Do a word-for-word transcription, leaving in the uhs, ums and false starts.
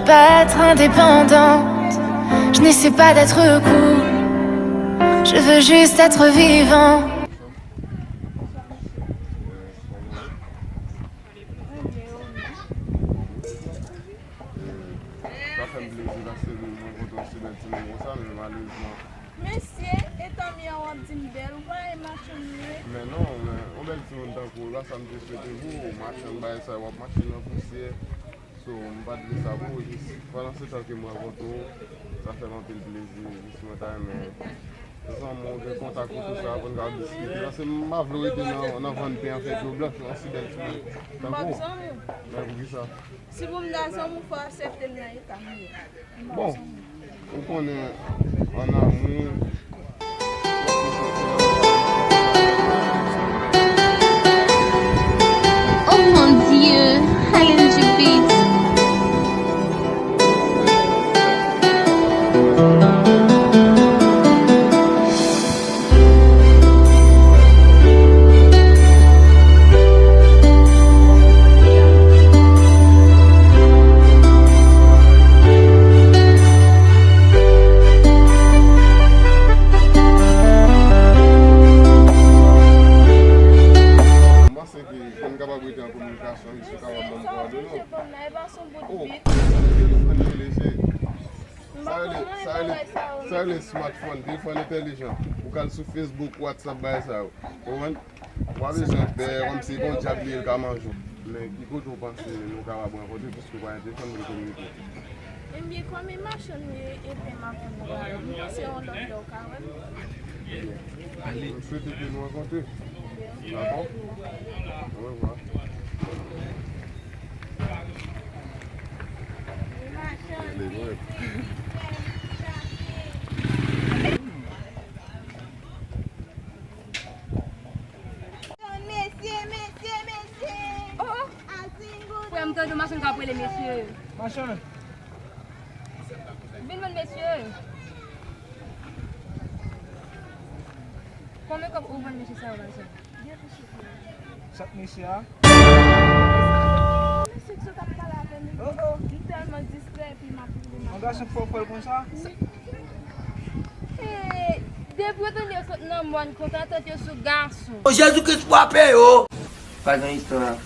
Pas être indépendante, je n'essaie pas d'être cool, je veux juste être vivant. Sa fè m plezi paske mwen kontan se bèl timoun konsa, men malerezman. Mesye, e tanmi an w ap di m bèl, ou pa e machann vre? Men non, men yon bèl timoun tankou w, la sa m te swete pou ou, machann bagay sa yo, w ap mache nan pousyè. So, m pa t vle sa pou ou, jis pandan se tan ke m rankontre w, sa fè m anpil plezi, jis mwen ta renmen zanmi w gen kontak ou tou sa, pou n ka diskite. Paske m pa vle w rete nan, nan vann pen an fè dlo blanch, yon si bèl timoun tankou w. Men poukisa? Si pou m ta zanmi w, fò w aksepte m nan eta m ye. Bon, ou konnen, an amou. Oh mon Dieu, L N G Beats. M panse ke pou n kapab rete an kominikasyon, jis ou kapab ban m kowòdone w. Oh, telefòn yo leje. Sa rele, sa rele, sa rele smartphone, telefòn entèlijan. Ou ka al sou Facebook, WhatsApp, bagay sa yo. Ou konprann? Ou pa bezwen pè, kòmsi gon dyab li ye, l ka manje w. Men ki kote w panse nou kapab rankontre, piske w pa gen telefòn pou n kominike? Ebyen, kòm e machann ou ye, e pen m ap vann nan lari, se yon lòt lè w ka wè m. Ebyen, m swete ke nou rankontre. Dakò? Orevwa. Mesye, mesye, mesye. Oh, oh. Frè m, tande machann k ap rele mesye. Machann. Vin jwenn mesye. Konbyen kòb ou vann mesye sa yo, machann? Chak mesye a. Mesye ki sot ap pale avè m. Oh, oh. Li tèlman distrè, epi m ap rele m ap. Yon gason fò fò l konsa? Eh, depi yo tande yo sot nan mòn konsa, tèt yo sou gason. O Jezi Kris frape yo. Pa gen istwa.